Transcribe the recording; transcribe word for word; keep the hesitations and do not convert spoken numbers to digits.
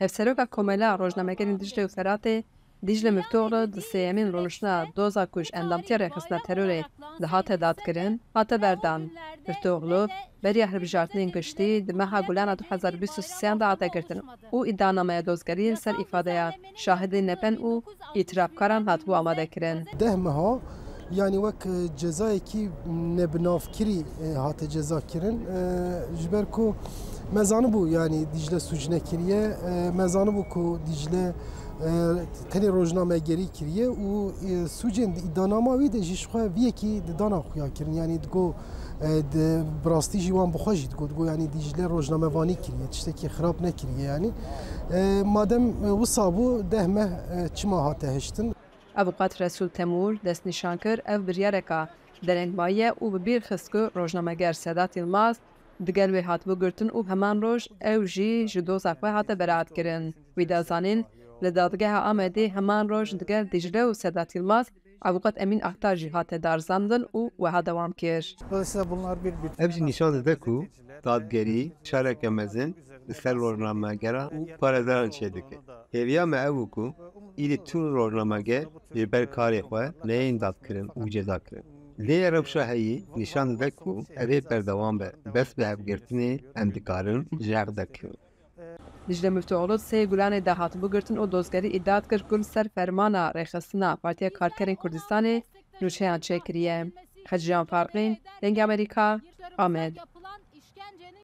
Hevseroka Komela Rojnamegerên Dîcle û Feratê, Dîcle Miftoglu, di sêyemîn rûniştina doza ku ji endamtiya rêxistina terorê dihate dadkirin, hate berdan. Miftoglu beriya hilbijartinên giştî di meha Gulana du hezar bîst û sêyan de hate girtin û îdianameya dozgeriyê li ser îfadeya şahidên nepen û îtirafkaran hatibû amadekirin. Deh meha, yanî wek, e, cezayekî nebinavkirî, e, hate cezakirin. E, ji ber ku me zanibû, yanî Dîcle sûc nekiriye, e, me zanibû ku Dîcle, e, tenê rojnamegerî kiriye û, e, sûcên di îdianama wî de jî ji xwe vî yekî di dana xuya kirin. Yanî digo, e, di, bi rastî jî wan bi xwe jî digo, digo, yanî Dîcle rojnamevanî kiriye, tiştekî xirab nekiriye yanî. E, madem, e, wisa bû, deh meh, e, çima hate hiştin? Avûkat Resûl Temûr destnîşan kir, ev biryareka derengmayî ye û bi bîr xist ku rojnameger Sedat Yilmaz digel wê hatibû girtin û heman roj ew jî ji doza xwe hate beraatkirin. Wî da zanîn, li Dadgeha Amedê heman roj digel Dîcle û Sedat Yilmaz, Avûkat Emîn Aktar jî hate darizandin û wiha dewam kir. Ev jî nîşan dide ku dadgerî şereke mezin li ser rojnamegera û parêzeran çêdike. Hêviya me ew bû ku îdî tu rojnameger ji ber karê xwe neyên dadkirin û cezakirin. Lê rewşa heyî nîşan dide ku ev ê berdewam be, bes bi hevgirtinê em dikarin ji hev derkevin. Dîcle Miftoglu di sê Gulanê de hatibû girtin û dozgerî îdia dikir ku li ser fermana rêxistina Partiya Karkerên Kurdistanê nûçeyan çêkiriye. Xecîcan Farqîn, Dengê Amerîka, Amed.